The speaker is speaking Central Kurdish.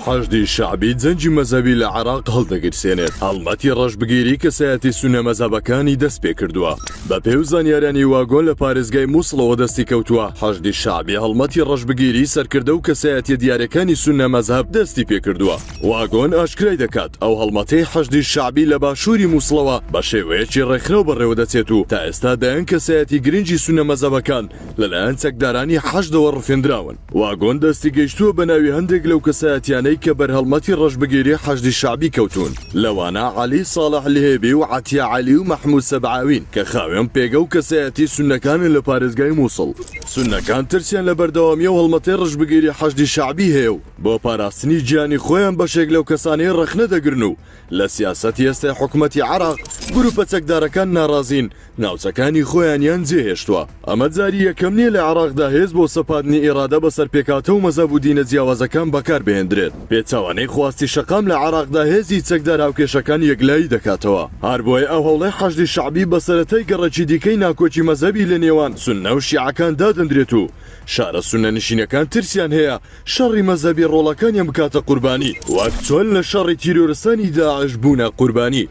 حەشدی شەعبی جەنگی مەزهەبی لە عێراق هەڵدەگیرسێنێت، هەڵمەتی ڕەشبگیری کەسایەتی سوننە مەزهەبەکانی دەستپێکردووە. بەپێو زانیاریانی واگۆن لە پارێزگای موسڵەوە دەستی کەوتووە، حەشدی شەعبی هەڵمەتی ڕەشبگیری سەرکردە و کەسایەتیە دیارەکانی سوننە مەزهەب دەستی پێکردووە. واگۆن ئاشکرای دەکات، ئەو هەڵمەتەی حەشدی شەعبی لە باشووری موسڵەوە بە شێوەیەکی ڕێکخراو بەڕێوەدەچێت و تا ئێستا دەیان کەسایەتی گرنگی سوننە مەزهەبەکان لەلایەن چەکدارانی حەشدەوە ڕفێندراون. واگۆن دەستی گەیشتووە بە ناوی هەندێک لەو کەسایەتیانەی کە بەر هەڵمەتی ڕەشبگیری حەشدی شەعبی کەوتوون، لەوانە عەلی ساڵح لهێبی و عەتیە عەلی و مەحمود سەبعاوین کە خاوێن پێگە و کەسایەتی سوننەکانن لە پارێزگای موسڵ. سوننەکان ترسیان لە بەردەوامی ئەو هەڵمەتەی ڕەشبگیری حەشدی شەعبی هەیە و بۆ پاراستنی گیانی خۆیان بەشێک لەو کەسانەی ڕەخنە دەگرن و لە سیاسەتی ئێستای حکومەتی عێراق گروپە چەکدارەکان ناڕازین ناوچەکانی خۆیانیان جێهێشتووە. ئەمە جاری یەکەم نییە لە عێراقدا هێز بۆ سەپاندنی ئیرادە بەسەر پێکهاتە و مەزهەب و دینە جیاوازەکان بەکاربهێندرێت. پێچەوانەی خواستی شەقام لە عێراقدا هێزی چەکدار هاوکێشەکان یەکلایی دەکاتەوە. هەربۆیە ئەو هەوڵەی حەشدی شەعبی بە سەرەتای گەڕەکی دیکەی ناکۆکی مەزهەبی لە نێوان سوننە و شیعەکان دادەندرێت و شارە سوننەنشینەکان ترسیان هەیە شەڕی مەزهەبی ڕۆڵەکانیان بکاتە قوربانی وەک چۆن لە شەڕی تیرۆرستانی داعش بوونە قوربانی.